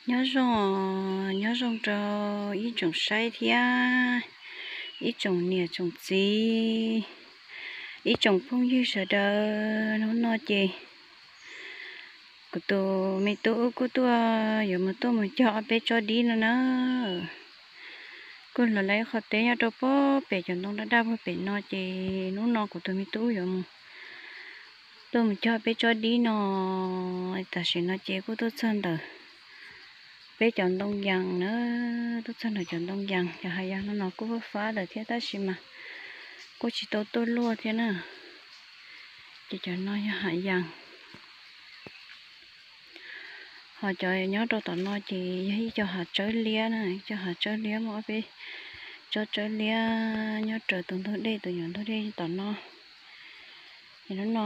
Nyob zoo, nyob zoo rau ib tsoom saib thiab ib tsoom niam tsoom txiv, ib tsoom phooj ywg sawv daws. Hnub no ces kuv tus me tub wb kuj tuaj yuav mus tuaj mus cog ob peb tsob dib no na. Kuj los lawv ib qho teb nyob rau puag pem cov ntoo daj daj puag pem no ces hnub no kuv tus me tub wb yuav mus tuaj mus cog peb tsob dib no. Tam sim no ces kuj tuaj txog ntawm peb cov ntoo yas na, tuaj txog ntawm cov ntoo yas, cov hav yas no no kuj fab fab lawm thiab tab sis mas kuj tsis tau tuaj luaj thiab na. Ces cov no yog hav yas. Ho cov nyob rau tom no ces yog ib co hav tsawb liab na, ib co hav tsawb liab muaj ob peb tsob tsawb liab nyob raws tus ntug dej, tus nyuam ntug dej tom no. Ces hnub no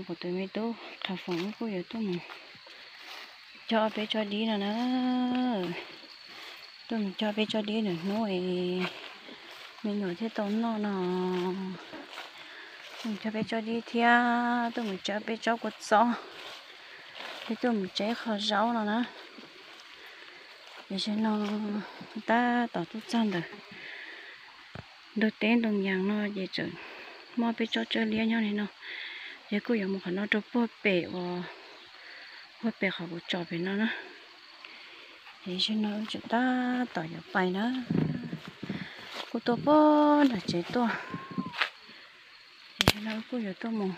kuv tus me tub Qhov Foom wb kuj yuav tuaj mus cog ob peb tsob dib no na. Tuaj mus cog peb tsob dib nram hnub es me nyuam thiaj tau noj no. Tuaj mus cog peb tsob dib thiab tuaj mus cog peb tsob kua txob, thiab tuaj mus tseb qho zaub no na. Tiam sis no tab tom tuaj txog ntawm ntug teb ntoo yas no ces tseem muaj peb tsob tsawb liab nyob li no. Ces kuj yuav mus qhov no rau puag pem uas, puag pem qhov kuv tsom pem no na. Tiam sis no wb tseem tab tom yuav pais na, kuj tuaj puag nram tsev tuaj. Tiam sis no wb kuj yuav tuaj mus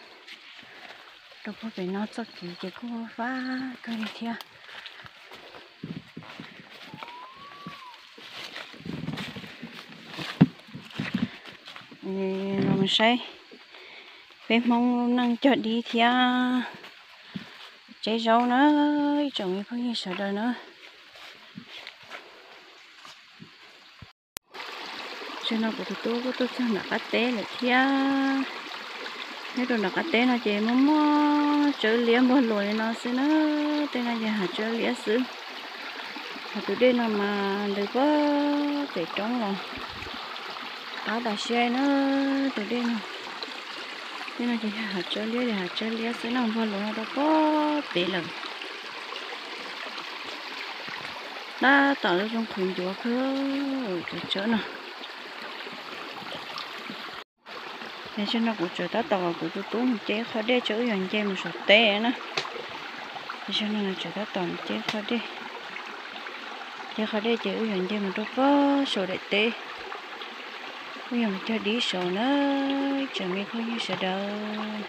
rau puag pem no, txoj kev ces kuj fab kawg li thiab. Los saib peb Hmoob lub neej cog dib thiab tseb zaub na, ib tsoom me phooj ywg sawv daws na. Tam sim no kuv tus tub kuj tuaj txog nram qab teb lawm thiab. Nyob rau nram qab teb no ces muaj muaj tsawb liab npuag luas li no xwb na. Tej no ces hav tsawb liab xwb. Ho tus dej no mas ntws puag pem roob los qab tas siab na tus dej no. Tej no ces yog hav tsawb liab li hav tsawb liab xwb na, npuag luas no rau puag pem lawm. Tab tom zoo qhwv ncuav kawg cov tsawb no. Tam sim no kuv tseem tab tom kom kuv tus tub mus ceb qho dej ces wb yuav nce mus saum teb na. Tam sim no tseem tab tom mus ceb qho dej. Ceb qho dej ces wb yuav nce mus rau puag saum daim teb. Wb yuav mus cog dib saud na, ib tsoom me phooj ywg sawv daws.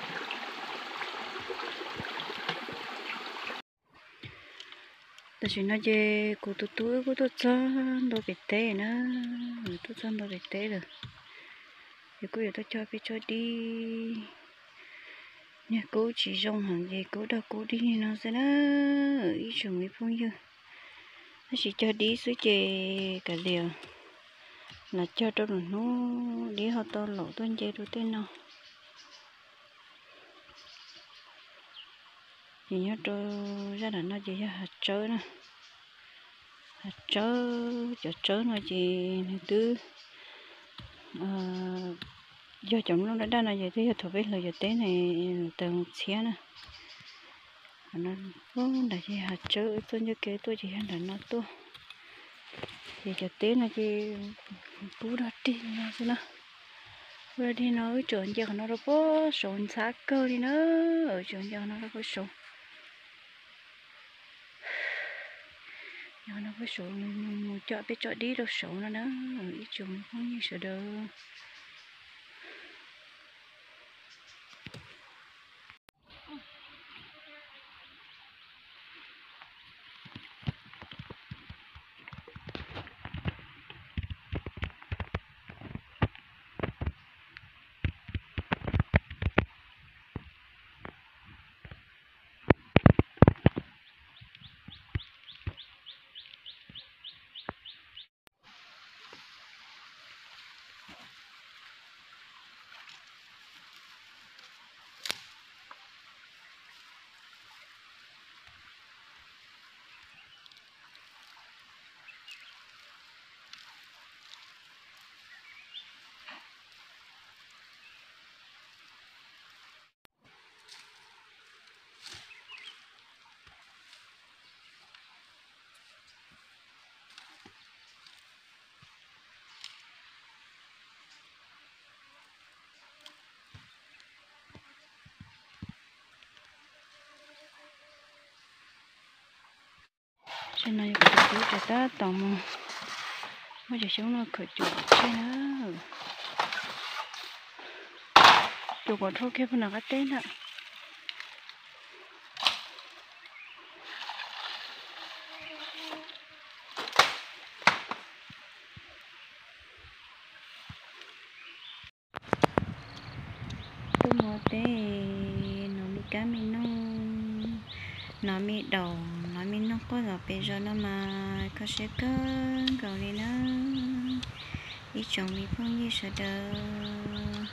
Tam sim no ces kuv tus tub wb kuj tuaj txog ntua pem teb na, tuaj txog ntua pem teb lawm. Ces kuj yuav tuaj cog peb tsob dib. Niag kub tsis zoo heev ces kub dog kub dig no xwb na, ib tsoom me phooj ywg. Tab sis cog dib xwb ces kav liam, lam cog rau lwm hnub dib ho tau laum tuaj nce rau tej no. Ces nyob rau zaj nram no ces yog hav tsawb na. Hav tsawb, cov tsawb no ces nws twb yog cov nplooj daj daj no ces twb yog thaum peb hlawv cov teb ne, tawg mus txhiab na. Qhov no, nram ces hav tsawb, tuaj ncauj ke tuaj ces yog nram no tuaj. Ces cov teb no ces kub dog dig no xwb na. Kub dog dig no wb tseem nce qhov no rau puag saud ntxhab kawg li na. Tseem nce qhov no rau puag saud. Nce qhov no puag saud, mus coj peb tsob dib rau saud no na, ib tsoom phooj ywg sawv daws. Tej no yog kuv tus tub tseem tab tom mus muab cov xyoob no khaws cuam tseg na. Cuam kom dhau kiag puag nram qab teb ntag. Tuaj mus ua teb, hnov me kab me noog, hnov me daum, hnov me noog quaj zom pes zos no mas kho siab kawg nkaus li na. Ib tsoom me phooj ywg sawv daws,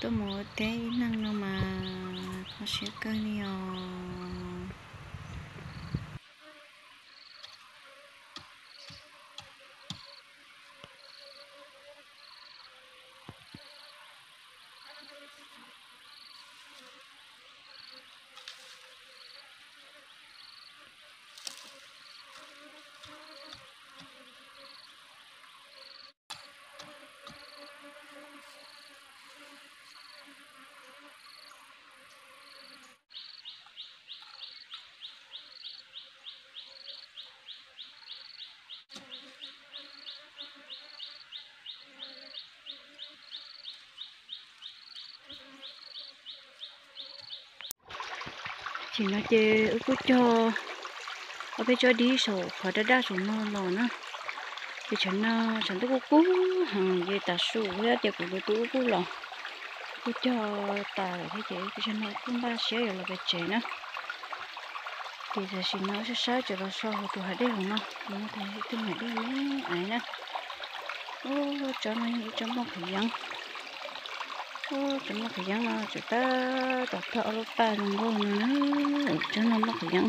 tuaj mus ua teb ib nag no mas kho siab kawg li os. Tam sim no ces wb kuj cog ob peb tsob dib saum qhov daj daj saum no los na. Ces tsam no tsam ntuj kuj kub heev ces tav su thiab ces kuv tus tub wb kuj los, kuj cog tas lawm thiab ces tam sim no kuj npaj siab yuav los pem tsev na. Ces tam sim no saib saib tseem los so hauv tus hav dej hauv no, no tus hav dej me me aiv na. Ub, tsob no yog ib tsob nplooj qhwv yeeb. Ub, tsob nplooj qhwv yeeb no tseem tab tom tawg ob lub paj zoo nkauj no na. Tsob no nplooj qhwv yeeb,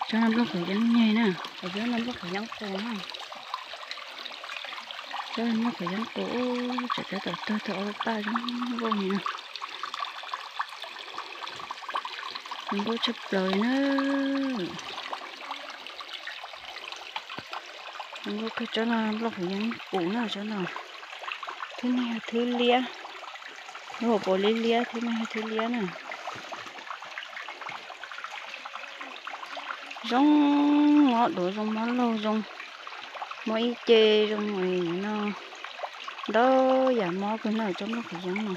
tsob no nplooj qhwv yeeb nyeg na, tsob no nplooj qhwv yeeb qus na. Tsob no nplooj qhwv yeeb qus, ub, tseem tab tom tawg tawg ob lub paj zoo nkauj li no. Zoo nkauj tshaj plaws li na. Zoo nkauj kawg, tsob no nplooj qhwv yeeb qus na, tsob no. Thwb neeg yog thwb liab, lub hauv paus liab liab, thwb neeg yog thwb liab na. Zoo mob duav, zoo mob laug, zoo mob ib ce, zoo no, ntau yam mob kawg na tsob nplooj qhwv yeeb no.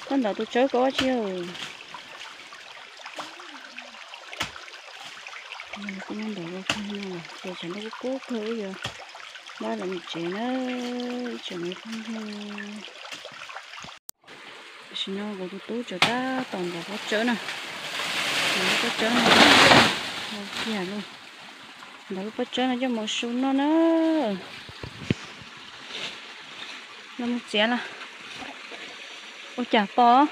Koj ntov tus tsawb ko ua tsi? Kuj muab ntov ua kawg no, ces tsam no kuj kub kawg wb yuav npaj los mus tsev na, ib tsoom me phooj ywg. Tam sim no kuv tus tub tseem tab tom ntov pob tsawb na, ntov lub pob tsawb no, kiag lub, ntov lub pob tsawb no coj mus su noj na. Los mus txiav los. Ua cas pom?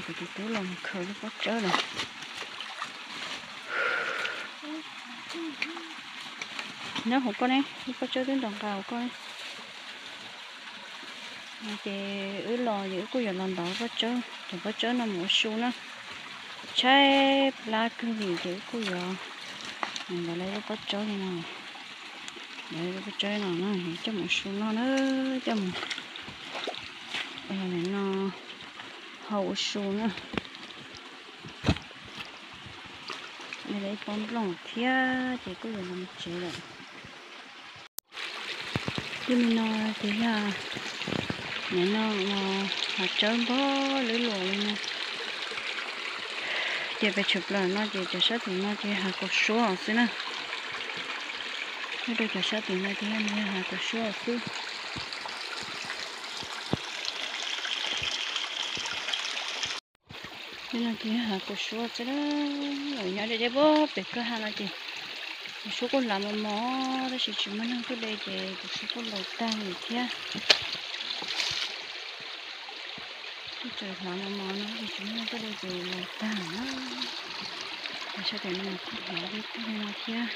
Kuv tus tub los mus khaws lub pob tsawb lawm. Nyob hauv koj ne, lub pob tsawb twb nrov nqa hauv koj ne. Ces wb los ces wb kuj yuav los ntov pob tsawb, cov pob tsawb no mus ua su na. Tshaib plab kawg li ces wb kuj yuav ntov lub pob tsawb no, ntov lub pob tsawb no na, coj mus ua su noj na, coj mus no hau ua su na. Li ib pob nplooj thiab ces kuj yuav los tsev lawm. Tej me no ces yog, nim no los hav tsawb npog lwb luam li no. Ces pes tshuav plaws no ces cov sab tim no ces hav kaus suab xwb na. Nyob rau cov sab tim no ces yog hav kaus suab xwb. Tej no ces yog hav kaus suab xwb na. Nyob deb deb puag pem kwj ha no ces tus suab kuj hlav mos mos tab sis tsis muaj neeg tuaj de ces tus suab kuj laus tag li thiab. Kuj tseem hlav mos mos no tab sis tsis muaj neeg tuaj de ces laus tag na. Sab tim no kuj hlav ib tug li no thiab.